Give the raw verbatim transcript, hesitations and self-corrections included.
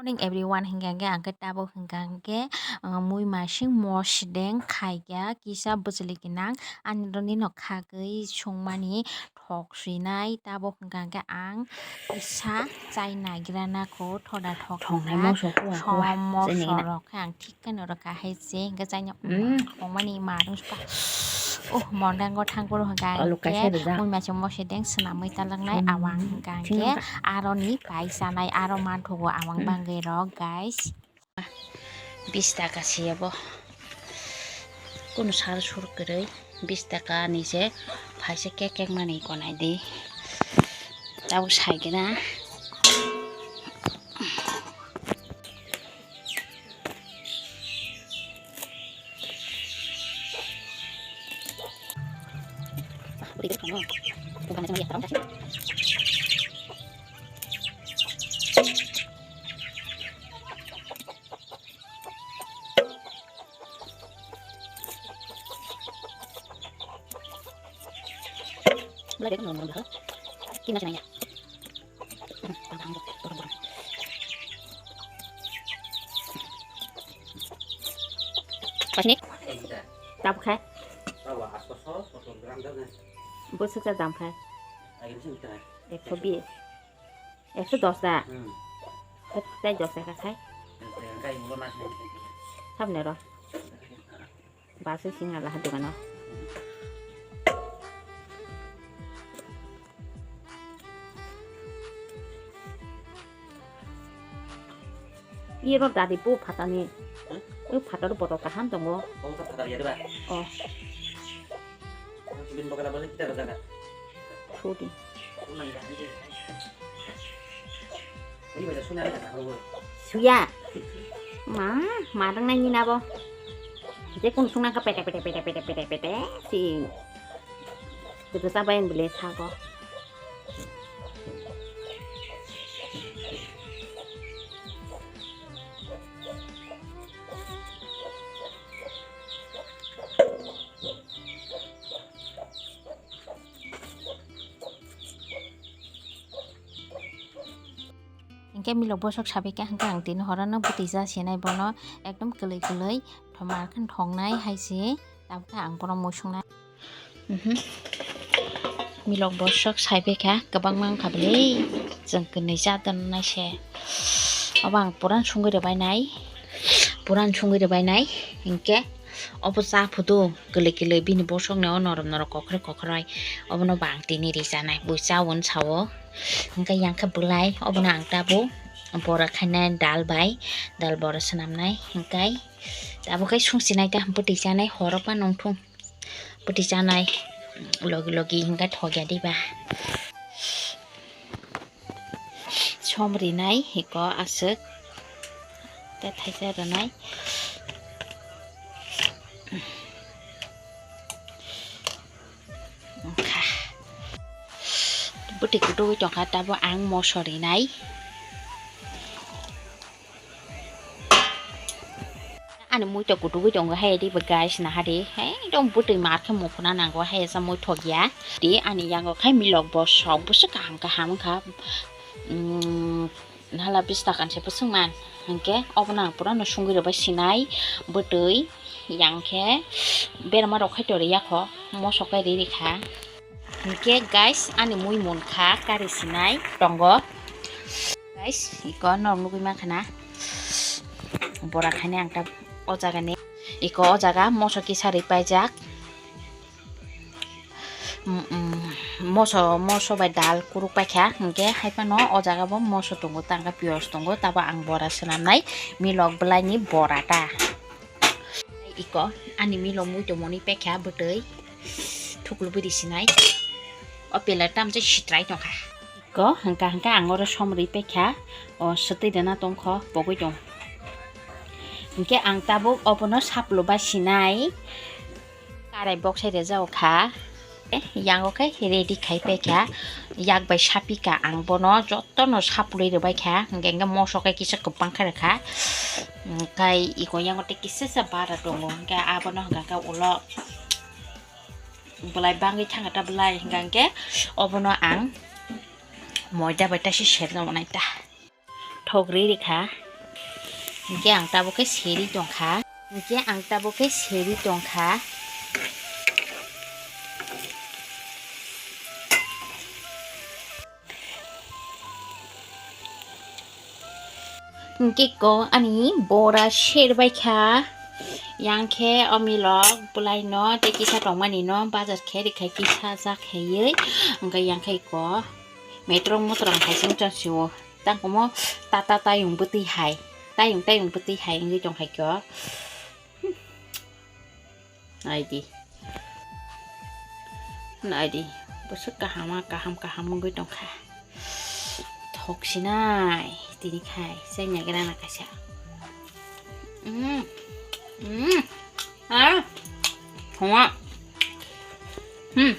Morning everyone, hingka hingke ang ke tabuk hingka hingke, uh, mui masing mosdeng khaikya kisa bwchwlwi gwnang ani roni no khagwi songmani thok swinai tabuk hingka hingke ang kisa chai nagrana kho thoda thok thongnai mosok khe ang kho som chai nagrana. Mosok rok khe ang thik khe no rwkha hai se hingke chai no mm. Thongmani ma rung suka. Oh, mondango thangkuru hingka alu hingke kaisa rijak. Mui masing mosdeng swnamwi talaknai mm. Awang hingka hingke. Thingka. Aroni pai sanai aro manthogo awang mm. Bangwi rok guys. Bis taka se abo. Kunu sal sur kwrwi bis taka ni se phaisa kek kek mani konai di. Tabuk sai kena. Belai bego normal normal ha. Kimna sinai ya. Tang tang borong borong. Pasni. Tap khai. Bwswk cha dam khai. Ekso bis. Ekso dos da. Tei dos taka khai. Sabni ro. Basu sing ala ha dogano. Iro dadi bu phatani. Hmm? Bu phatar boto kaham tongo. Oh, phatar ya, diba? Oh. Bin bokala balik kita daga. Sudi. Suya. Ma, ma dang nai nina bo. Je kun sung nang ka pete pete pete pete pete pete si. Kudu sabai beli sago. Hingke milok bosok sabai khe hingke ang tini horo no bwtwi cha sinai bono ekdom kwlwi kwlwi thoma khe thongnai hai se tabukhe ang bono mui sungnai. Mhm. Milok bosok sabai kha kwbangma wngkha bwlwi chwng kwnwi cha tongnai se obo ang puran sungwi rwbainai puran sungwi rwbainai hingke. Obo cha phudu kwlwi kwlwi bini bosokni o norom norok kokhre kokhre obono bo ang tini ri chanai bo cha o wng sao hingke yang khe bwlai obono ang tabuk bora khainai dal bai dal bora swnamnai hingke tabuk khe sung sinai ta bwtwi chanai horok ma nongthung bwtwi chanai logi logi hingke thokya diba. Som rinai hiko aswk tei thaisa rwnai. Wngkha. Bwtwi kutukwi tongkha tabuk ang moso rinai. Ani mui to kutukwi tongo hai di bo guys naha di hai dong bwtwi mar khe mukhuna nango hai sa mui thok ya di ani yango khai milok bosok bwswk kaham kaham wngkha. Nala bis takan se bwswk man hingke obono ang pura no sungwi rwbai sinai bwtwi yang khe berma rok khai tori yakho mosok kai ri ri kha. Hingke guys ani mui munkha kari sinai tongo. Guys iko norok nugui mankha na bora khainai ang ta o jaga ni iko o jaga moso kisa ri paijak. Mm, mm, moso moso bai dal kuruk paikha hingke hai phano o jaga bo moso tongo tangka piyaj tongo tabo ang bora swnamnai milok bwlai ni bora ta. Iko ani milo mui tongmani pekha bwtwi thuklu bwrwi sinai. O pela tamjai sitrai tongkha. Iko hwnkha hwnkha ang oro somrwi pekha o swtwi rwna tongkho pogwi tong. Hwnkhe ang tabuk obono saplo bai sinai. Karai boksai rwjak kha. Yango khe ready khai paikha yak bai sapikha ang bono jotono saplwi rwbaikha hwnkhe hwnkhe moso khe kisa kwbang khe rwkha hwnkhe iko yango tei kisa sa bara tongo hwnkhe abono hwnkha khe ulo bwlai bangwi thangkha ta bwlai hwnkha hwnkhe obono ang moida bai taisa serna nai ta. Thok ri rikha. Hingke ang tabuk khe seri tongkha. Hingke ang tabuk khe seri tongkha. Hingke ko ani bora ser bai kha. Yang khe o milok bwlai no tei kisa tongmani no bazar khe rikha kisa jak khaiwi. Hingke yang khe ko metrong mutrong hai sing chon sio. Tang komo tata tayung bwtwi hai. Tayung tayung bwtwi hai wngwi tong hai kho. Naidi. Naidi. Bwswk kahama kaham kaham wngwi tongkha. Thok sinai tini khai. Sai naigra na kaisa. Mm. Mm. Ah. Thonga. Hmm.